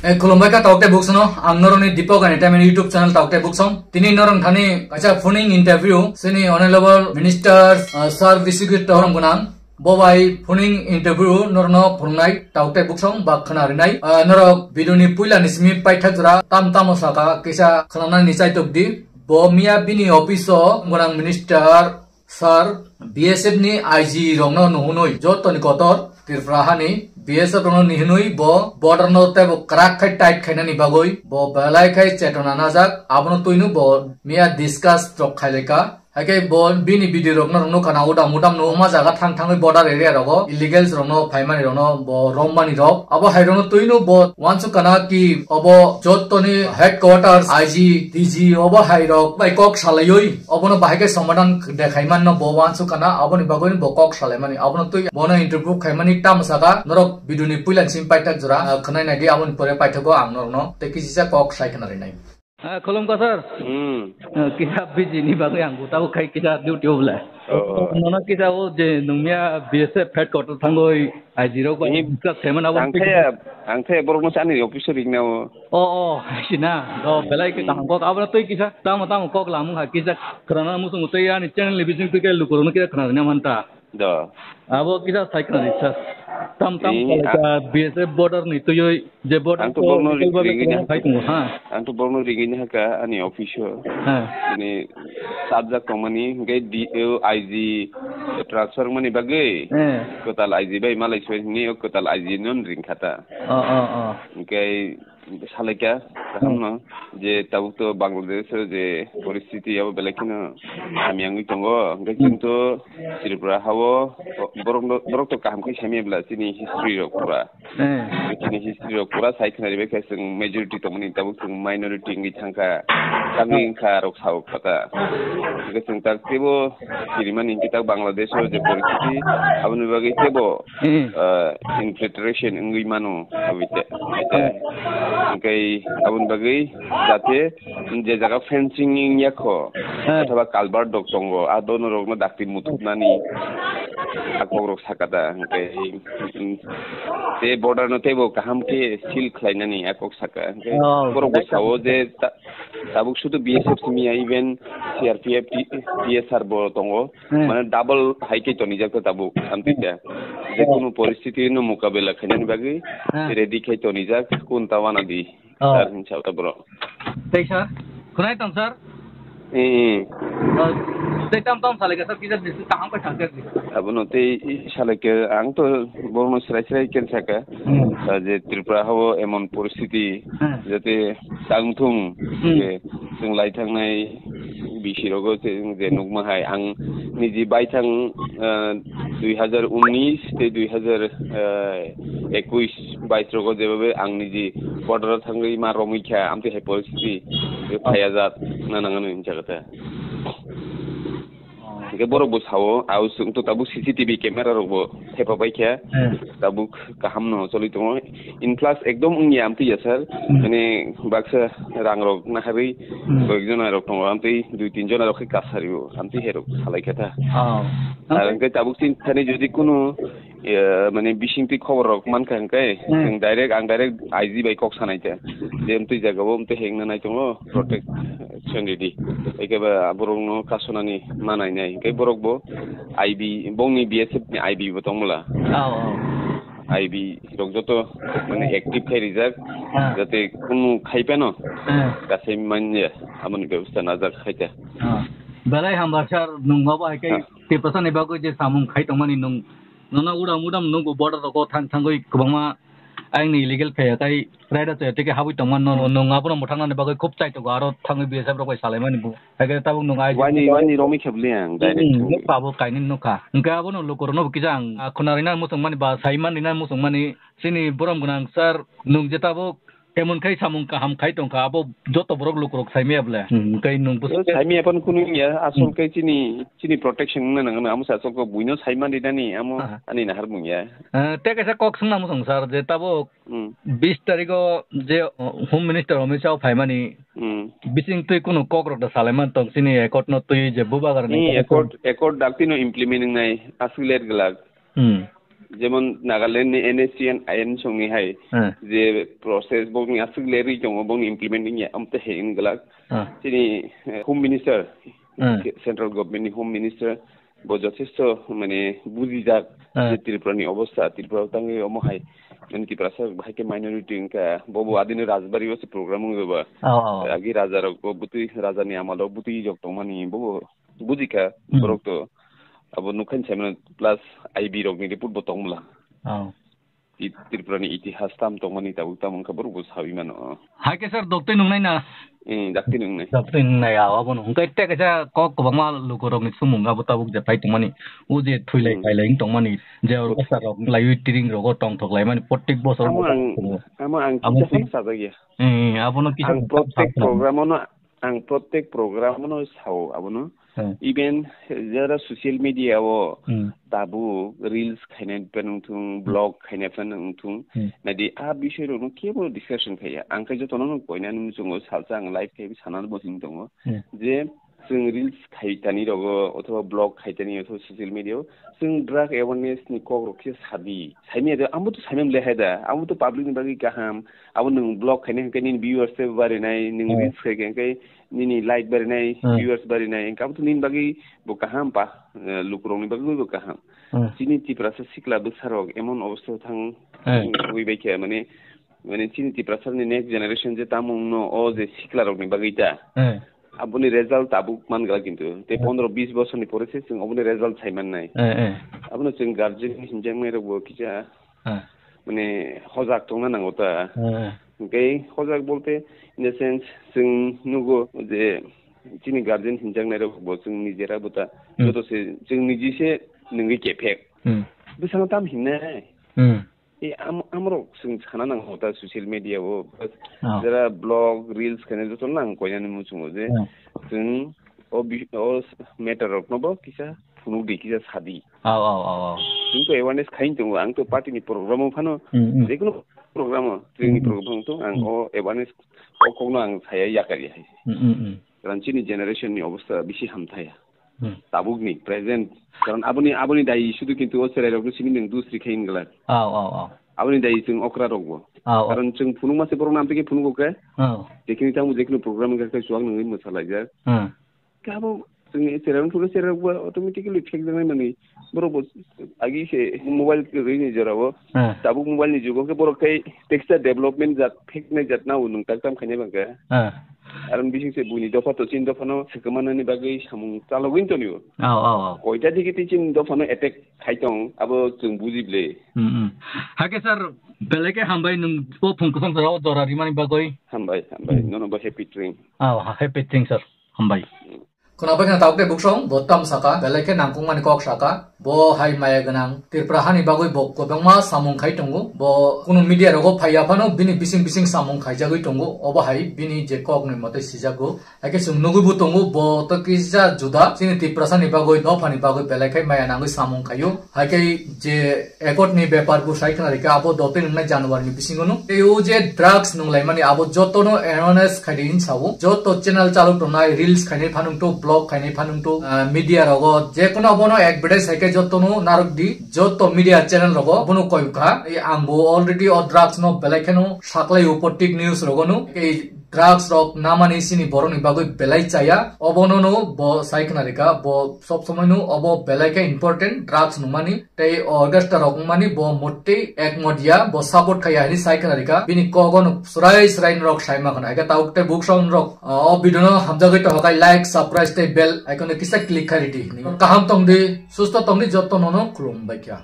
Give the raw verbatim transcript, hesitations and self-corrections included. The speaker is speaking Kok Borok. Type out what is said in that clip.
Eh, khulumbai kha tawk tei buksano, ang norokni Deepak Entertainment YouTube channel tawk tei buksong. Tini norok thani kaisa phoning interview, sini Honorable Minister, uh, Sir Biswajit Dhorom Gwnang, bo bai phoning interview norokno phunuknai tawk tei buksong ba khwna rinai. Uh, norok video ni puila ni simi paithak jora tam tamo saka kisa khwnanani chaitok di. Bo miya bini office o Gwnang Minister Sir, B S F ni I G rokno nuhunwi jotoni kotor Tripura hani B S F rokno nuhunwi bo border no teibo kwrak khai tight khainani bagwi bo belai khai chetona najak, abono twino bo miya discuss rok khailaika. Haikhe bo bini video rokno rwng nukha na udam udam no ma jaga thang thangwi border area rogo illegals rokno phaimani rokno bo rommani rok. Abo hai rokno twino bo wansuk kana ki obo jotoni headquarters I G, D G obo hai rok bai kok salaiwi obono bahai khe somadhan dekhai manno bo wansuk kana, aboni bagwi bo kok salaimani, abono twi bono interview khaimani tamo saka norok video ni puila simi paithak jora, ah, khwnai naidi, aboni pore paithago ang norokno tei kisisa kok sai khna rinai. Ah, khulumkha sir. Hmm. Ah, kisa busy ni bagwi ang gutao khai kisa duty o bwle. Oh, oh. Nono kisa o je nungya B S F headquarter thangoi I G rok bai discuss khaimani abo ang thaya, ang thaya borok no chani office o ring nao. Oh, oh, sina. Do belai ke kaham kok. Abra tei kisa tamo tamo kok lamung ha kisa khwrana musung tei ani channel ni bising tei ke lukurok no kisa khwna rinai manta. Do. Abo kisa sai khwna ri sir. Tam tam eh, kalaika B S F border ni twiwi je border ang to ko borno legal bhabe ringwi kwbangma na khai tongo, ha. Ang to borno ringwi na haka ani office o. Ha. Ani subject tongmani hingke D O I G transfer mani bagwi. Eh. Kwtal I G bai malai soi hini o kwtal I G non ring khata. Oh, oh, oh. Hingke salaikha, kaham no, je tabuk to Bangladesh o je poristiti abo belai kheno hamya wngwi tongo, hingke chwng to Tripura hao borok no, borok to kaham khe saimaya bwla chini history rok pura. Eh. Chini history rok pura sai khna ribai khe chwng majority tongmani tabuk chwng minority wngwi thangkha, tangwi wngkha rok sao kha ta. Hingke chwng tak teibo kirimani hingke tak Bangladesh o je poristiti aboni bagwi teibo Hmm. ah, infiltration wngwi mano, abite, abite. Hingke aboni bagwi jate je jaga fencing wngya kho, Hmm. Othoba culvert rok tongo, a dono rokno dakti muthupnani a kokrok sakata, hingke, mm, te border no teibo kaham khe seal khlainani a kok saka, hingke Oh, borok bo right. Sao je ta-, tabuk sudu B S F simi ya, even C R P F, T-, T S R bo tongo, Hmm. Mane double hai khe tonijak ta tabuk, amtwi ta. Je Hmm. kunu poristiti no mukabela khainani bagwi Hmm. ready khai tonijak, kun ta wana di. Oh. Sir, hinsa ta bro. Tei sir, khwnai tong sir? Eh, eh. Oh, tei tam tam salai ka sir, kisa dis kaham ka thang ka. Abono tei salai ka, ang to borno srai srai ken saka. Hmm. Ah, je Tripura hao emon poristiti, Hmm. jate tangthung, Hmm. je chwng lai thangnai bisi rogo chwng je nukma hai, ang niji baithang, ah, dui hazar unis tei dui hazar, ah, ekuis bais rogo jebhabe ang niji border o thangwi ma romwi kha, amtwi hai poristiti phaiya jat na nangani hinsa kata. Hingke borok bo sao, au chwng to tabuk C C T V camera rok bo thepa bai kha. Hmm. Tabuk kaham no choli tongo. In plus ekdom wngya amtwi ya sir. Hmm. Mane baksa rang rok naharwi Hmm. koyek jona rok tongo, amtwi dui tin jona rok khe kasari o, amtwi he rok salai kha ta. Oh. Ar hingke tabuk chini thani jodi kunu, eh, mane bisingtwi khobor rok mankha hingke, Hmm. chwng direct, ang direct I G bai kok sanai ta. Je amtwi jaga o amtwi hengna nai tongo, protection ready. Eke ba borok no kasonani manai nai. Hingke borok bo I B, bongni B S F ni I B bo tongmula. Oh, oh. I B rok joto mane active khai rijak, Ah. jate kunu khai phano Ah. kasai manya, amoni bebostha najak khai ta. Ah. Belai hambar sir, nung abo hai khe Ah. Tiprasa ni bagwi je samung khai tongmani nung, nono udam udam nungbo border rogo thang thangwi kwbangma ayangni illegal phaiya khai raida chaya tike habwi tongmani no, nung abono mwthangnani bagwi khub chaitogo aro thangwi B S F rok bai salaimani bo. Hai khe tabuk nung I G Wani, wani romwi khe bwlwi ang direct Hmm, thangwi. Nukha bo kainwi nukha. Hwnkhe abono lukurokno bo kisa ang, ah, khwna rina muchungmani ba saiman rina muchungmani chini borom gwnang sir nung je tabuk emon khai samung kaham khai tongkha abo joto borok lukurok saimaya bwle. Hmm, hwnkhe nung bwswk khe saimaya phano kunu wngya, asol Hmm. khe chini, chini protection wngna nangano amo se asol khe buino saiman rinani amo Aha. ani nahar mungya. Eh, tei kaisa kok swngna muchung sir je tabuk Hmm. bis tarikh o je, uh, Home Minister Amit Shah phaimani Hmm. bising twi kunu kok rok da salaiman tong chini accord no twi je bubagra ni Ni accord, accord daktino implement wngnai aswk let glak. Hmm. Jemon Nagaland ni N S C N ain song ni hai Hmm. je process bokni aswk lerwi tongo, bokni implement wngya, amte hai wng glak. Hmm. Chini, eh, Home Minister, Hmm. Central Government ni Home Minister, bo jothesto mane bujijak Hmm. je Tripura ni obostha, Tripura tangwi omo hai, mane Tiprasa hai khe minority wngkha, bo bo adini Rajbari o se program wngwi ba. Oh, oh. Agi raja rok bo butwi, raja ni amal rok butwi rok tongmani bo bo bujikha, Hmm. borok to abo nukhan saimano plus I B rok ni report bo tongmla. Oh. Ti-, Tripura ni itihas tam tongmani tabuk tam wngkha borok bo sawi mano. Hai khe sir, doktwi nungnai na? Hmm, dakti nungnai. Doktwi nungnai, ah, abono. Hwnkhe tei kaisa kok kwbangma lukurokni sumung abo tabuk je phai tongmani. O je thwilai Hmm. phailai wng tongmani. Je oro bwsa rok wng lai, tiring rogo tongthok laimani. Prottek bosor Amo ang, tongo. amo ang Amo kisa twi- phano sajagya. Hmm, abono kisa Ang phano prottek sajagya. program ano Ang prottek program no sao abono. Hmm. Even jara social media o Hmm. tabuk reels khainai phano wngthung, Hmm. vlog khainai phano wngthung. Hmm. Nadi a bisoi rok no kebo discussion khaiya. Ang khe joto no koina ni muchungo salsa ang live khai sana bo sing tongo. Hmm. Je chwng reels khai tani rogo othoba vlog khai tani othoba social media o chwng drug awareness ni kok rok khe sadi. Saimya de amo to saimya le hai da. Amo to public ni bagwi kaham. Abo nwng vlog khainai hwnkhe nini viewers tei barinai, nwng Hmm. reels khai khe hwnkhe nini like barinai, Hmm. viewers barinai, hwnkhe abo to nini bagwi bo kaham pa, eh, lukurokni bagwi bo kaham. Hmm. Chini Tiprasa sikla bwsarok emon obostha thang Hmm. thangwi bai khe, mane, mane chini Tiprasani next generation je tamo wngno o je siklarokni bagwi ta. Hmm. Aboni result tabuk man gala kintu. Tei Hmm. pondro bis bosorni pore se chwng oboni result sai mannai. Hmm, hmm. Abono chwng guardian hinjaknai rokbo kisa Hmm. mane hojak tongna nango ta. Hmm. Hwnkhe hojak bolte, in the sense, chwng nugo je chini guardian hinjaknai rok bo chwng nijera bo ta Hmm. joto se chwng niji se nungwi kephek. Hmm. Bwsano tam hinne? Hmm. E am-, amrok chwng sana nango ta social media o. Oh. Jera vlog, reels khaina joto nang koinani muchungo je Hmm. chwng o bi-, o matter rokno bo kisa phunuk di, kisa sadi. Aw, aw, aw, aw. Chwng to awareness khain tongo, ang to party ni program o phano, Hmm, hmm. Jekunu program o, training Hmm, hmm. program phano to ang Hmm. o awareness o kokno ang saya yakari hai. Hmm, hmm, hmm. Karon chini generation ni obostha bisi hamthaya. Hmm. Tabuk ni present. Karon aboni, aboni dai sudu kintu o cherai rokno simi nwng dusri khain glak. Aw, aw, aw. Aboni dai chwng okra rok bo. Aw, aw. Karon chwng phunuk mase borok nam tike phunuk okra. Aw. Jekini tamu jekini program khe chuak nungwi mwsalaijak. Hmm. Khe abo chwng cherai rok phunuk cherai rok bo automatically phek jaknai mani. Borok bo agi se mobile kwrwi ni jora o. Hmm. Tabuk mobile ni jugo khe borok khai teksa development jat phek nai jat nao nwng tak tam khainai bangkha. Hmm. Aron bising se buini dopha to chini dopha no swkang manani bagwi samung chalogwi toni o. Aw, aw, aw. Koita digi tei chini dopha no attack khai tong abo chwng buji ble. Hmm, hmm. Hakhe sir, belai khe hambai nwng o phung kwchang jora o jora rimani bagwi. Hambai, hambai. Hmm. Nono bo happy train. Aw, ha-, happy train sir. Hambai. Hmm. Khuna bai khna tabuk tei buksong, bo tam saka, belai khe nangkukmani kok saka, bo hai maya gwnang, Tripura hani bagwi bo kwbangma samung khai tongo, bo kunu media rogo phaiya phano bini bising bising samung khaijagwi tongo, obo hai bini je kokni mote sijago, hai khe chwng nugwi bo tongo, bo to kisa juda, chini Tiprasani bagwi, dophani bagwi belai khe maya nangwi samung khaio, hai khe je accord ni bepar bo sai khna rikha abo dotwi nungnai January ni bisingo no. Tei o je drugs nunglaimani abo joto no awareness khaidi hinwi sao. Joto channel chalok tongnai, reels khainai phanung to, vlog khainai phanung to, ah, media rogo je kono abono advertise hai khe joto no narwk di, joto media channel rogo abono koi kha. Ei ang bo already o drugs no belai kheno saklai o, prottek news rogo no. Ei drugs rok namani sini borok ni bagwi belai chaya. Obono no bo sai khna rikha, bo sob somoi no obo belai khe important drugs nungmani. Tei o orchestra rok wngmani bo motwi ekmot ya, bo support khaiya hinwi sai khna rikha. Bini kogo no srai srai norok sai ma khna. Ega tabuk tei buksong norok, o video no hamjagwi tongkha khe like, subscribe tei bell icon no kisa click khai ridi. Kaham tongdi, susto tongdi, joto nono khulum bai kha.